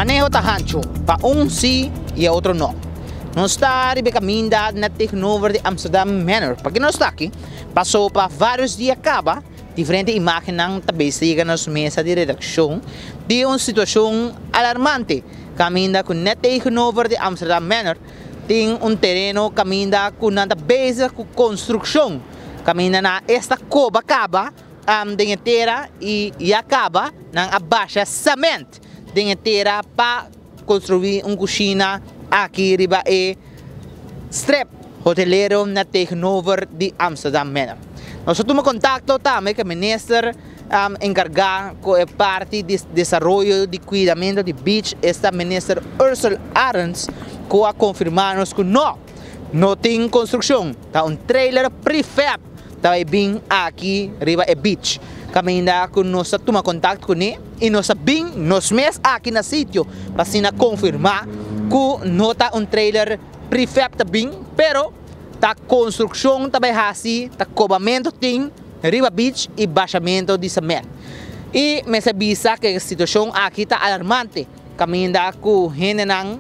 Maneho ta hancho, pa un si y e otro no. Nos ta riba e caminda net tegenover di Amsterdam Manor. Paki nos ta aki? Paso pa varios dia caba, diferente imagennan ta bezig yega nos mesa di redaccion di un situacion alarmante caminda cu net tegenover di Amsterdam Manor tin un tereno caminda cu nan ta bezig cu construccion caminda nan esta coba caba den e tera y ya caba nan a basha cement den e tera pa construi un cushina aki riba e strip hotelero na tegenover di Amsterdam Manor. Nos a tuma contacto tambe cu e minister encarga cu e parti di desaroyo di cuidamento di beach, esta minister Ursell Arends, cu a confirma nos cu no, no tin construccion, ta un trailer prefab ta bay bin aki riba e beach. Caminda cu nos a tuma contacto cune y nos a bin nos mes aki na sitio pa asina confirma cu no ta un trailer prefab ta bin, pero ta construccion ta bay haci, ta cobamento tin riba beach y bashamento di cement. Y mester bisa cu e situacion aki ta alarmante, caminda cu hendenan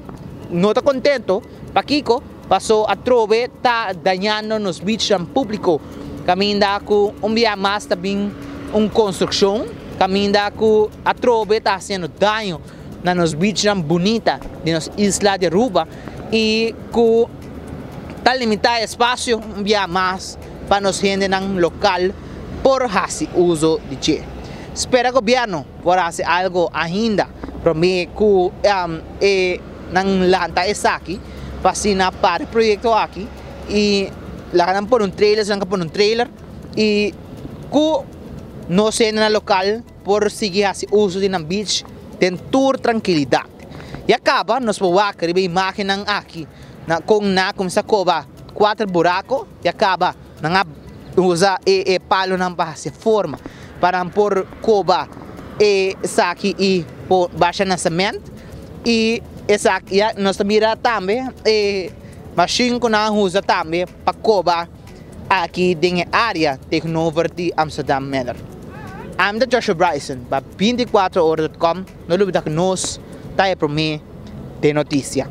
no ta contento. Pakico? Paso atrobe ta dañando nos beachnan publico, caminda cu un bia mas ta bin un construccion, caminda cu atrobe ta haciendo daño na nos beachnan bunita di nos isla di Aruba y cu ta limita espacio un bia mas pa nos hendenan local por haci uso di dje. Spera gobierno por haci algo ainda prome cu e nan lanta esaki pa asina para e proyecto aki y laga nan pone un trailer, si nan ka pone un trailer y cu nos hendenan local por sigui haci uso di nan beach den tur trankilidad. Ya caba nos por wak riba e imagennan aki na con nan a cuminsa coba cuater buraco, ya caba nan a usa e palonan pa haci forma pa nan por coba esaki y por basha nan cement y esaki ya nos ta mira tambe e machine cu nan a usa tambe pa coba aki den e area tegenover di Amsterdam Manor. Ami ta Joshua Bryson pa 24ora.com, no lubida cu nos ta e prome den noticia.